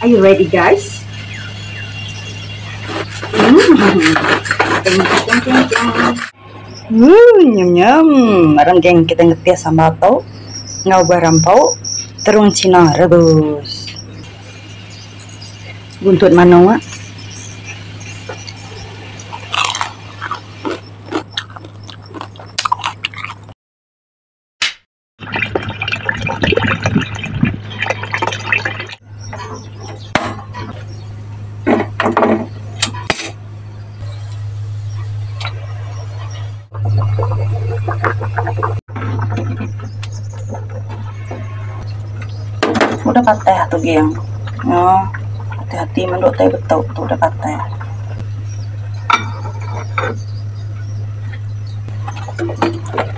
Are you ready guys? Hmm, nyam nyam. Aram geng kita ngetih sambal tu enggau buah rampau terung cina rebus. Buntut manuk. Udah patah tu geng. Nyo hati-hati menduk tai betu tu udah patah.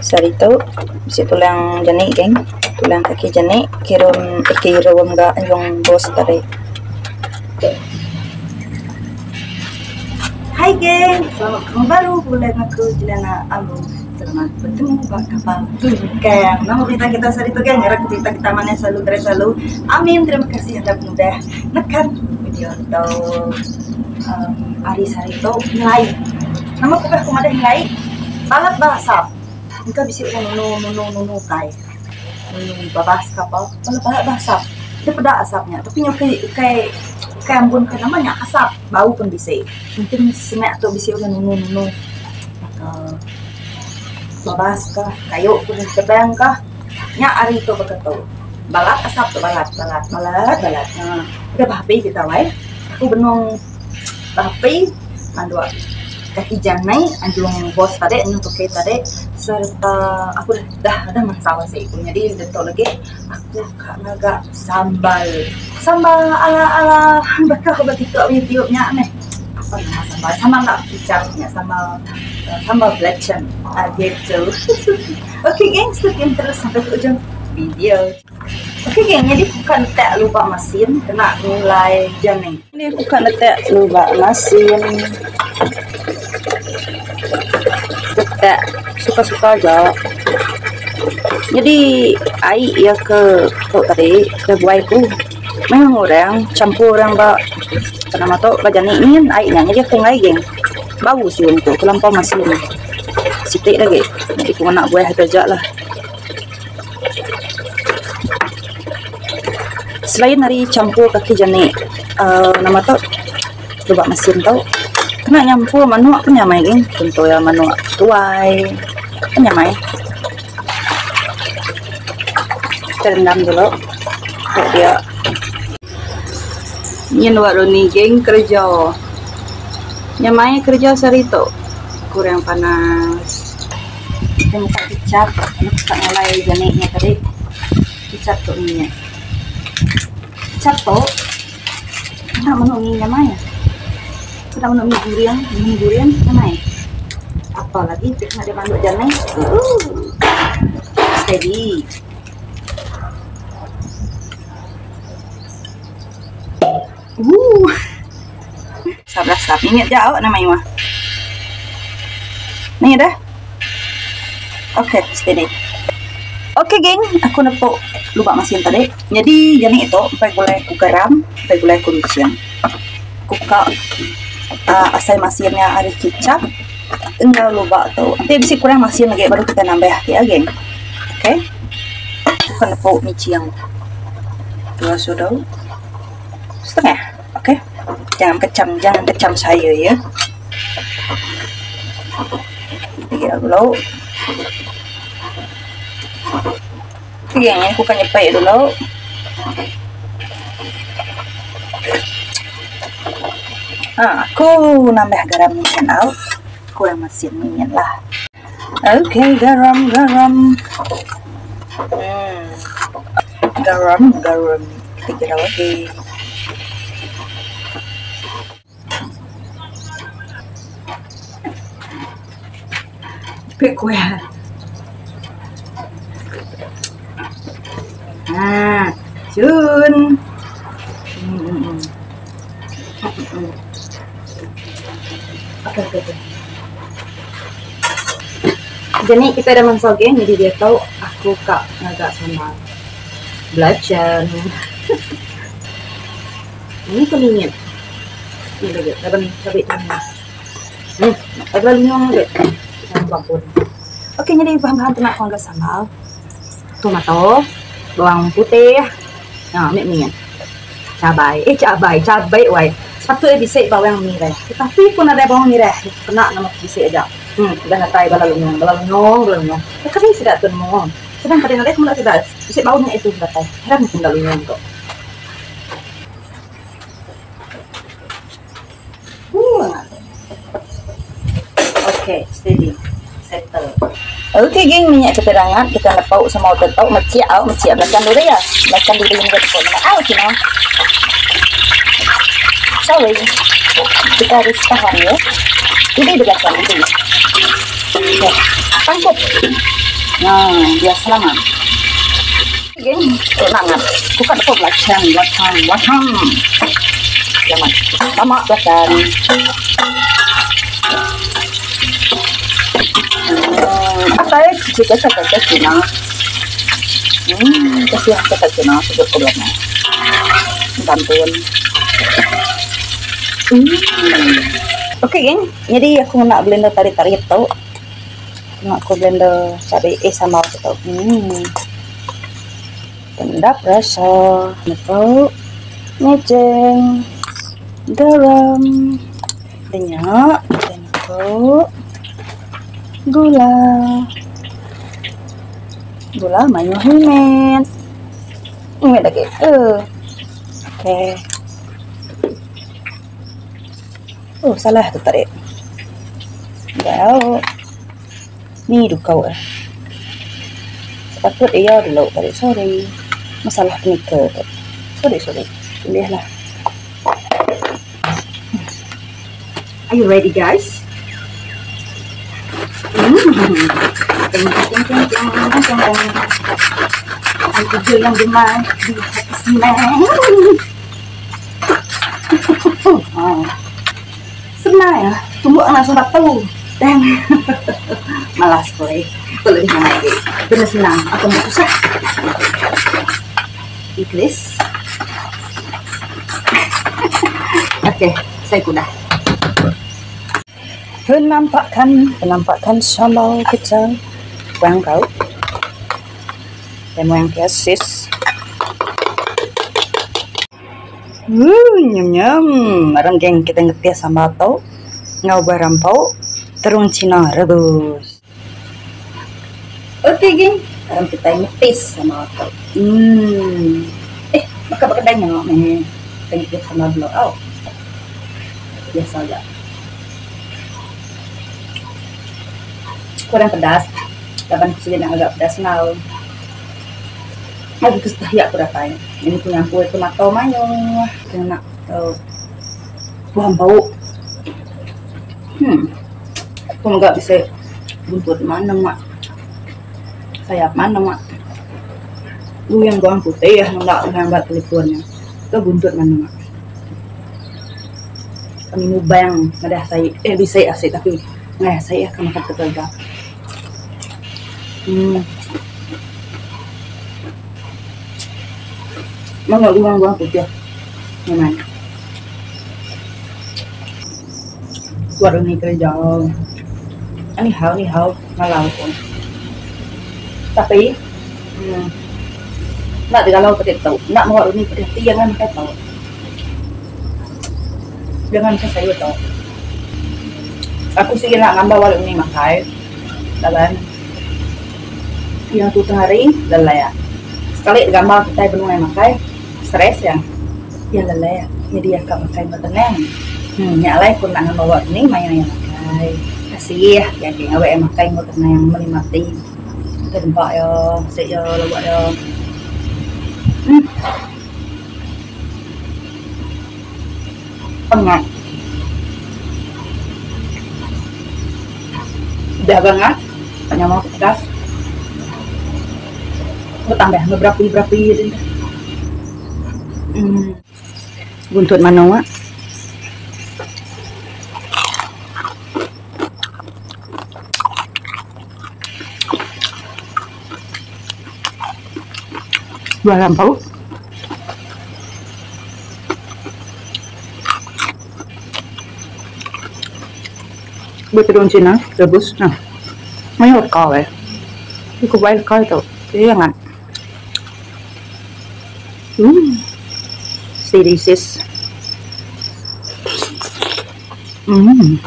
Sehari tu bisi tulang jani geng. Tulang kaki jani kirum eh kirum ga anjung bos tadi. Hai geng, selamat betemu baru pulai aku Juliana Alu. Selamat betemu ba kapal tungkang. Nama berita kita sehari tu geng? Ngarap berita kita manah selalu gerai selalu. Amin. Terima kasih anda pengudah nekan video tu. Um, hari sehari tu nyelai. Nama ku aku madah nyelai? Balat ba asap. Engka bisi orang nunu nunu nunu utai. Nunu babas ka apa. Balat balat ba asap. Deh peda asap nya tapi nya ukai ukai ukai ambun ka nama nya asap. Bau pun bisi. Mungkin semak tu bisi orang nunu nunu baka babas ka kayu pun tebang ka. Nya hari tu baka tu. Balat asap tu balat balat balat balat. Haa udah ba api kita wai. Aku benung ba api manduk kaki janai anjung bos tadi anjung tukey tadi serta aku dah dah mansau asi ku nyadi ditu lagi aku ka ngaga sambal. Sambal ala ala baka ba tiktok youtube nya meh. Apa nama sambal sambal enda kicap nya sambal sambal belacan gitu. Okay geng stay tune terus sampai ke ujung video. Okey geng, nyadi ku ka netak lubak masin kena ngulai jamin. Nyadi ku ka netak lubak masin. Netak suka-suka aja. Nyadi ai iya ke tu tadi ke buai ku meh orang campur orang ba nama tu ba jani nyin ai nya nyadi aku enggai geng. Bau siun ku kelampau masin. Siti lagi nyadi ku ngena buah tu aja lah. Selain ari champur kaki jani uhh nama tu lubak masin tu kena nyampur manok pun nyamai gin contoh iya manok tuai pun nyamai. Kita rendam dulu tok dia. Nyin wak runi geng kerja. Nyamai kerja sehari tu kurang panas. Kita muka kicap, lalu kita ngulai jani nya tadi. Kicap tu minyak. Kicap tu kena menu mi nyamai. Kena menu mi guring, mi guring nyamai. Apa lagi ti kena dia manduk jani. Ooh. Steady. Ooh. Sap-sap. Minit jauh nama iwah. Ni dah. Okay, steady. Okay geng, aku nepuk lubak masin tadi. Jadi jani itu empai gulai ku garam, empai gulai ku ruching. Aku ka uh, asai masinnya ari kicap enggau lubak tu. Enti bisi kurang masin lagi baru kita nambah agi ya geng. Okay. Aku nepuk micing. Dua sudu. Setengah. Okay. Jangan kecam, jangan kecam saya ya. Tiga dulu. Tiga ni aku akan nyepek dulu. Ha, aku nambah garam minyak out. Kurang masin minyak lah. Okay, garam, garam. Garam, garam. Kita lagi. Pek kuih. Ha, cun. Okey, okey, okey. Jadi kita dah mansau geng, jadi dia tahu aku kak ngaga sambal belacan. Ni ke mimit. Ni lagi laban cabi tu. Ada lenyong lagi. Ampun. Okey nyadi bahan-bahan tu nak ngaga sambal. Tomato, bawang putih, ha mit mit. Cabai, eh cabai, cabai wai. Sepatut iya bisi bawang mirah. Tetapi pun nadai bawang mirah. Kena nama bisi aja. Udah datai bala lenyong, bala lenyong, bala lenyong. Teka ni sida tu nemu. Sedang tadi nadai meda sida bisi bau nya itu datai. Heran ku meda lenyong tu. Okay, steady. Settle. Okay geng, minyak kita dah hangat, kita nepau sama utai tau meciak au, meciak belacan dulu ya. Belacan dulu yang tepuk nama au cina. Sorry. Kita harus tahan ya. Ini di belakang nanti. Okay. Tangkup. Nah, biar selamat. Geng, semangat. Buka tepuk belacan, belacan, belacan. Selamat. Lama belacan. Apa ya? Jika saya kata Cina. Kasih aku kata Cina sebut ke belakang. Bantuan. Okey geng, jadi aku nak blender tarik-tarik tu. Nak aku blender cabai eh sambal tu. Pendap rasa. Nepau, mecen, garam, minyak, nepau, gula. Gula mayuh mimit. Mimit lagi. Okey. Oh, salah tu tarik. Jauh. Ni dukau eh. Sepatut iya dulu tarik. Sorry. Masalah teknikal tu. Sorry, sorry. Boleh lah. Are you ready, guys? Teng, teng, teng, teng, teng, teng. Aku je yang gemar di hati senang. Senang ya, tumbuh langsung batu. Dan malas boleh. Boleh lagi. Benar senang atau mau susah. Ikhlas. Okey, saya kudah. Penampakan sambal kita. Kurang kau. Dan yang sis. Nyam nyam. Marang geng kita ngetia sambal tau. Ngau barampau terung Cina rebus. Okey geng, sekarang kita ngetis sambal tau. Maka berkedai nyok ni. Kita ngetis sambal dulu. Oh. Biasa aja. Kurang pedas. Laban aku nak agak pedas now. Aku kestah ya aku dapat. Ini punya aku itu tomato mayo. Kita nak tahu buah bau. Aku enggak bisa buntut mana mak. Sayap mana mak. Lu yang bawang putih ya, enggak ngambil teleponnya. Itu buntut mana mak. Kami mubang, ada saya bisa asik tapi nggak saya akan makan keluarga. Mana uang bawang putih? Mana? Buat ini kerja. Ini hal, ini hal, malah pun. Tapi, nak digalau petik tahu, nak mau ini petik jangan pakai tahu. Jangan ke sayur tahu. Aku sih nak ngambil walau ini makai, laban. Yang tu tengah hari lelai ya. Sekali gambar kita penuh yang makai, stres ya. Ya lelai ya. Jadi ya kak makai tenang. Nyalai pun nak ngambil walau ini main yang makai. Kasih ya, yang kayak awak yang makai mau tenang menikmati. Kita tempat ya, sik ya, lawak ya. Pengat. Udah banget, hanya mau pedas. Bertambah berapi-berapi gitu. Buntut mana wak? Buah lampau. Betudung cina rebus nah. Mayuh leka weh. Ku bai leka tu. Iya ngat. Uhh. Steady sis. Uhh.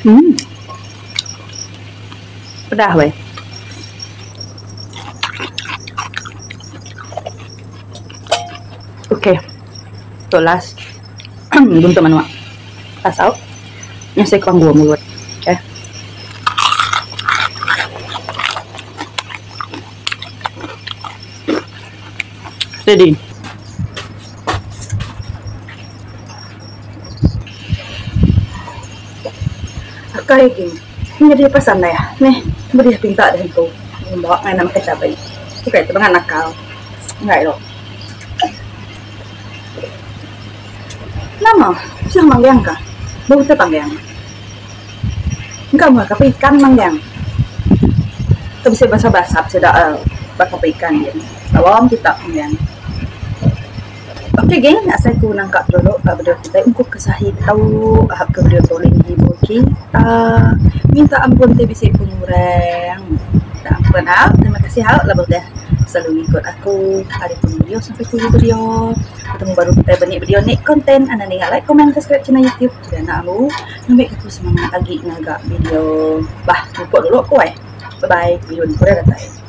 Uhh. Pedah weh. Okay. Tu last. Buntu manuk. Last out. Nya sai ku anggur mulut. Okay. Ready. Akai gin. Nyadi pasal neh. Neh, bedih pinta deh entu. Ngumba ngai nama cabai. Ukai tu bengat nakal. Enggai tu. Nama? Suah manggang ka? Ba utai panggang. Engka meh ka ikan manggang. Tu bisi basap-basap sida baka ikan gin. Awam kita manggang. Ok geng, asai ku nangka dulu ba video kitai ungkup ke sahi tau ahap ke video tu ulih ngehibur kita. Minta ampun ti bisi pengurang. Minta ampun au. Terima kasih au laban udah selalu ngikut aku ari pun video sampai ke ujung video. Betemu baru kitai ba nik video nik content anang ninga like, comment, subscribe channel YouTube Juliana Ambu ngambi ke aku semangat agi ngaga video. Bah mupuk dulu ku ai. Bye bye. Biyun ku udah datai.